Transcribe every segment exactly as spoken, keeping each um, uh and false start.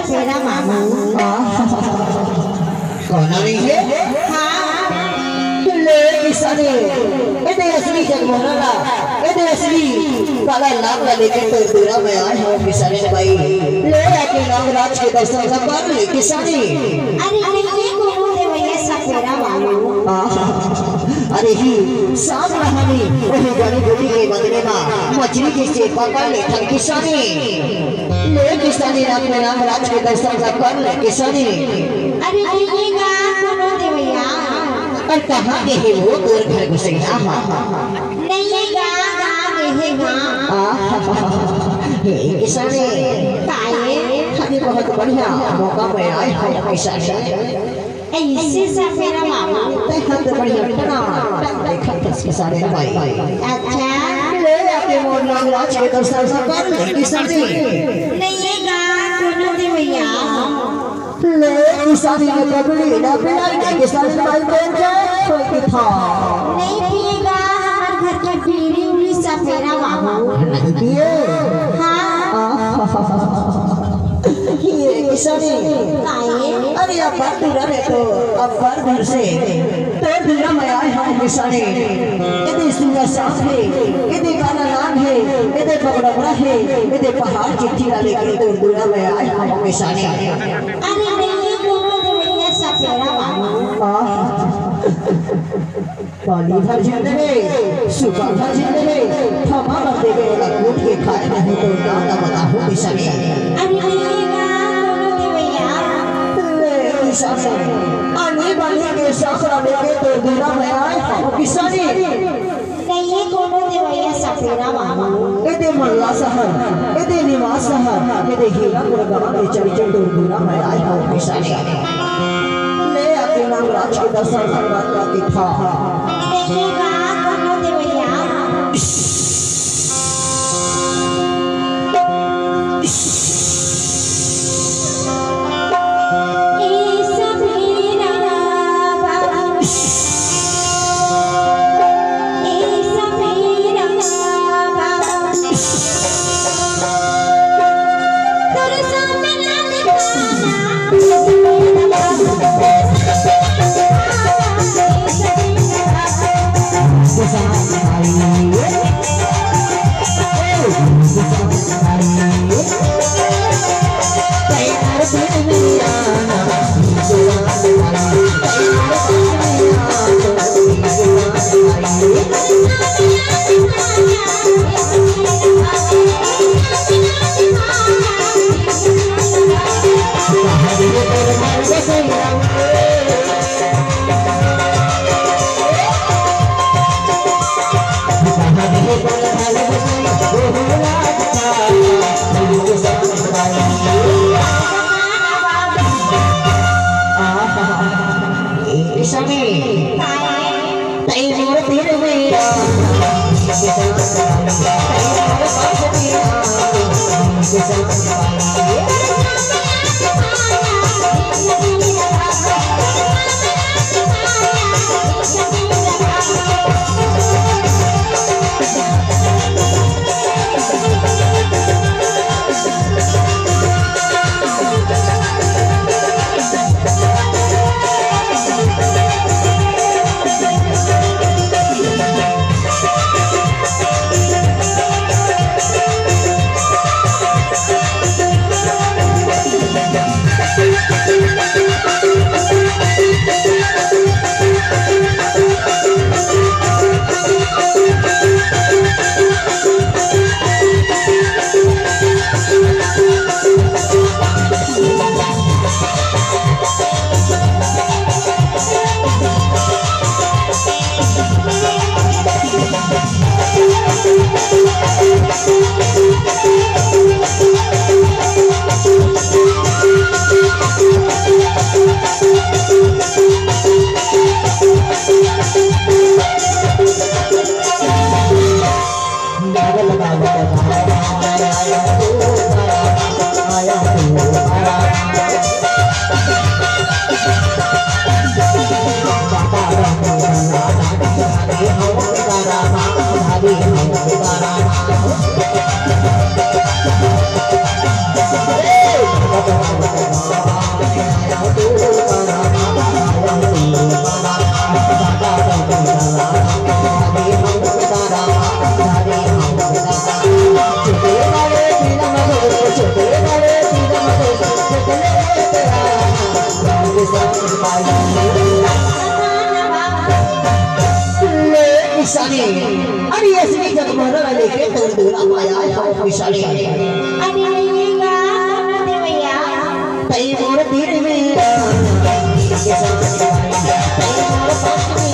सपेरा मामू। कौन नहीं है? हाँ। ले किसानी, ए दे असली जगमोहन ला, ए दे असली काला नाम ला लेके तोर दुरा में आए हंव किसानी भाई। ले आके नागराज के दर्शन ला कर ले किसानी। अरे नहीं, कोनो देवइया सपेरा मामू। अरे ही, साफ कहानी, वही गली गुली के बदले मा मछली के चेपा कर ले थन किसानी। ले किसानी, नागराज के दर्शन ला कर ले किसानी। अरे नहीं गा कोनो देवइया। अउ कहाँ गे हे वो तोर घर गुसइया? नहीं गा, गा गे हे गा। हे किसानी। काहे? अरे बहुत बढ़िया मौका में आए हंव किसानी। ऐसे सपेरा मामू। तैं ह तो बढ़िया टना, टन देखत हस किसानी भाई। अच्छा। ले आके मोर नागराज के दर्शन ला कर ले किसानी। नहीं गा कोनो देवइया। ले किसानी के पगड़ी ला पिलाई के किसानी भाई बोल जाए कोई के था। नहीं पिएगा, हमर घर के बीड़ी उड़ी सपेरा मामू। नहीं पिए? हाँ। ये किसानी। काहे? अरे अब्बड़ दूर रहे तो अब्बड़ दूर से तोर दुरा में आए हंव किसानी। ए दे सुआ सांप हे, ए दे काला नाग हे, ए दे बगडबड़ा हे, ए दे पहाड़ चिट्ठी ला लेके तोर दुरा में आए हंव किसानी। अरे नहीं कोनो देवइया सपेरा मामू। काली धर झिन देबे, सुपा धर झिन देबे, थमा कर देबे, ओला कूट के खाए नहीं तो नाम ला बताहूं किसानी। अरे नहीं गा कोनो देवइया। ले किसानी, आनी बानी के सांप ला लेके तोर दुरा में आए हंव किसानी। नहीं कोनो देवइया सपेरा मामू। ए दे मल्ला सहर, ए दे निवास सहर, ए दे हीरापुर गांव के चलते तोर दुरा में आए हंव किसानी। ले आके नागराज के दर्शन संगत ला के था। नहीं गा कोनो देवइया। ले किसानी, अरे असली जगमोहर लेके तोर दूरा माया है किसानी। अरे ये का करना दे भैया? तई मोर तीर में, तई मोर पास में,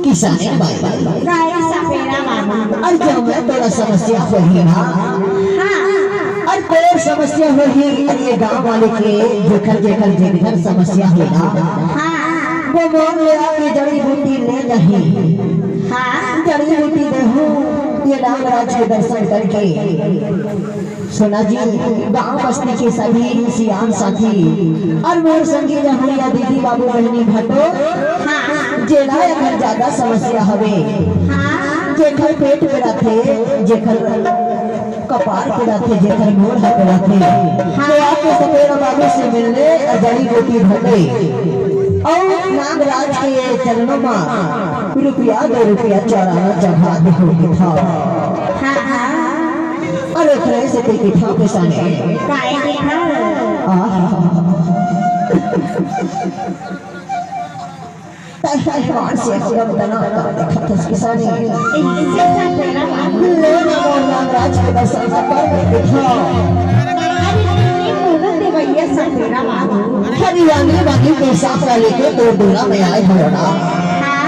किसानी बाई। गाय सपेरा मामा। अरे जब मैं तोला समस्या होही ना। हाँ। अरे तोर समस्या होही, अरे ये गांव वाले के जेकर, जेकर, जेकर समस्या हे ना। हाँ। वो मोर ले आके जड़ी बूटी ले जाही। हाँ। जड़ी बूटी देहूँ, ये नागराज के दर्शन करके। सुना जी, गांव बस्ती के सभी सियान साथी अउ मोर संगी जहूरिया दीदी बाबू बहिनी घलो, हाँ, जेला एखर ज्यादा समस्या हवे, हाँ, जेखर पेट पिराथे, जेखर कपार पिराथे, जेखर गोड़ ह पिराथे, हाँ, तो आके सपेरा बाबू से मिल ले अउ जड़ी बूटी धर ले अउ नागराज के चरणों म रुपया दो रुपया चढ़ाना चढ़ा दे हो। हाँ, हाँ। अरे, ओकरे से कोई पीठा के सामने। काय पीठा? आहा। तय तय मान से एकदम तना तना देखत हस किसानी। इनसे सा तेरा बाबू। ले ना मोर नागराज के दर्शन का कर दे पीठा। अरे, तुमने मूरत देवैया सा तेरा बाबू। हरियाली वाली के साथ लेके तो दूरा में आए हो ना। हाँ।